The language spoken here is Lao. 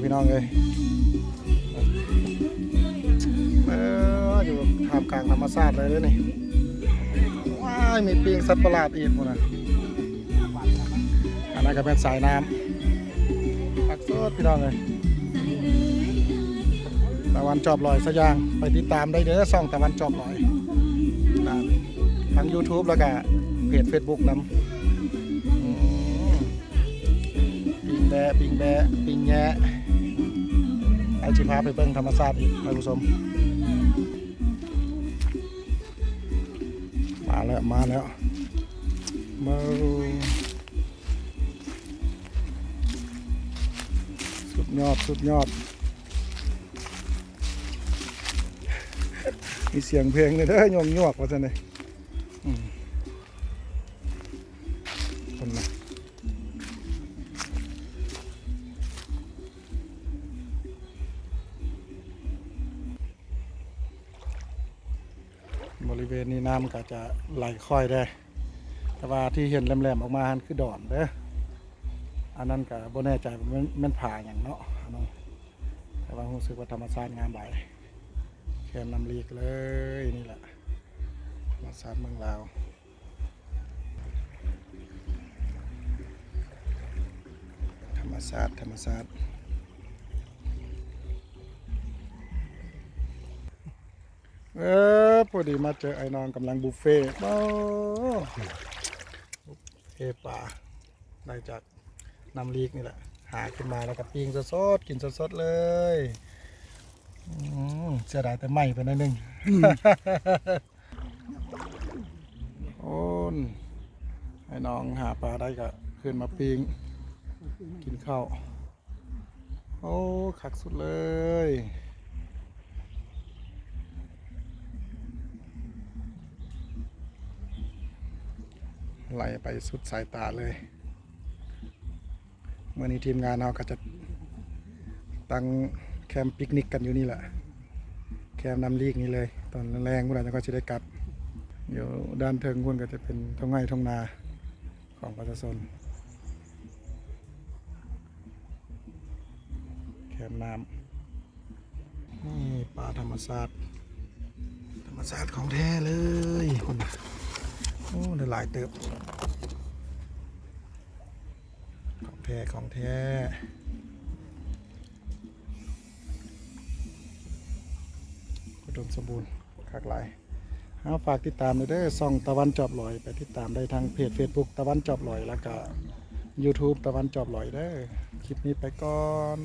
ພີ່ນ້ອງເອີຍ ເອີ ຢູ່ທ່າມກາງທຳມະຊາດເລີຍເດ້ນີ້. ວ້າຍ ມີປີງສັດປະຫຼາດອີກພຸ້ນນະ. ອັນນັ້ນກໍແມ່ນສາຍນ້ຳ ຄັກສຸດພີ່ນ້ອງເອີຍ. ຕາວັນຈອບຫຼອຍສະຢ່າງ ໄປຕິດຕາມໄດ້ເດີ ຊ່ອງຕາວັນຈອບຫຼອຍ ທາງຢູທູບ ແລ້ວກະເພຈເຟສບຸກນຳ. ອືມ ປີ້ງແບ້ ປີ້ງແບ້ ປີ້ງແຍະ ໄອ້ຊິພາໄປເບິ່ງທຳມະຊາດອີກ ທ່ານຜູ້ຊົມ. ມາແລ້ວ ມາແລ້ວ ເບິ່ງ ສຸດຍອດ ສຸດຍອດ. ມີສຽງເພງເດີ ຍົກຍວກວ່າຊັ້ນເດ້. ອືມ ຄົນນະ ບໍລິເວນນີ້ນ້ຳກໍຈະໄຫຼຄ່ອຍແດ່ ແຕ່ວ່າທີ່ເຫັນແຫຼມໆອອກມາຫັ້ນຄືດອນເດີ. ອັນນັ້ນກໍບໍ່ແນ່ໃຈວ່າແມ່ນ ແມ່ນຜາຫຍັງເນາະ ແຕ່ວ່າຮູ້ສຶກວ່າທຳມະຊາດງາມຫຼາຍ ແຄມນ້ຳລີກເລີຍ. ນີ້ແຫຼະ ທຳມະຊາດເມືອງລາວ ທຳມະຊາດ ທຳມະຊາດ. ເອີ ພໍດີມາເຈີອ້າຍນ້ອງກຳລັງບຸບເຟ. ໂອ້ ເອ ປາ ໄດ້ຈາກນ້ຳລີກນີ້ແຫຼະ ຫາຂຶ້ນມາແລ້ວກໍປີ້ງສົດໆ ກິນສົດໆເລີຍ. ອືມ ເສຍດາຍແຕ່ໄໝ້ໄປໜ້ອຍໜຶ່ງ. ອືມ ໂອ້ນ ໃຫ້ນ້ອງຫາປາໄດ້ກໍຂຶ້ນມາປີ້ງກິນເຂົ້າ. ໂອ້ ຄັກສຸດເລີຍ ໄຫຼໄປສຸດສາຍຕາເລີຍ. ມື້ນີ້ທີມງານເຮົາກໍຈະຕັ້ງແຄມປິກນິກກັນຢູ່ນີ້ແຫຼະ ແຄມນ້ຳລີກນີ້ເລີຍ. ຕອນແລງໆພຸ້ນລະ ຈັ່ງຄ່ອຍຊິໄດ້ກັບ. ຢູ່ດ້ານເທິງພຸ້ນກໍຈະເປັນທົ່ງໄຮ່ທົ່ງນາຂອງປະຊາຊົນ. ແຄມນ້ຳ ນີ້ປາທຳມະຊາດ ທຳມະຊາດຂອງແທ້ເລີຍ. ໂອ້ ໄດ້ຫຼາຍເຕີບ ຂອງແທ້ ຂອງແທ້ ອຸດົມສົມບູນ ຄັກຫຼາຍ. ເຮົາຝາກຕິດຕາມເດີ ຊ່ອງຕາວັນຈອບຫຼອຍ ໄປຕິດຕາມໄດ້ທາງເພຈເຟສບຸກຕາວັນຈອບຫຼອຍ ແລ້ວກະຢູທູບຕາວັນຈອບຫຼອຍເດີ. ຄລິບນີ້ໄປກ່ອນ.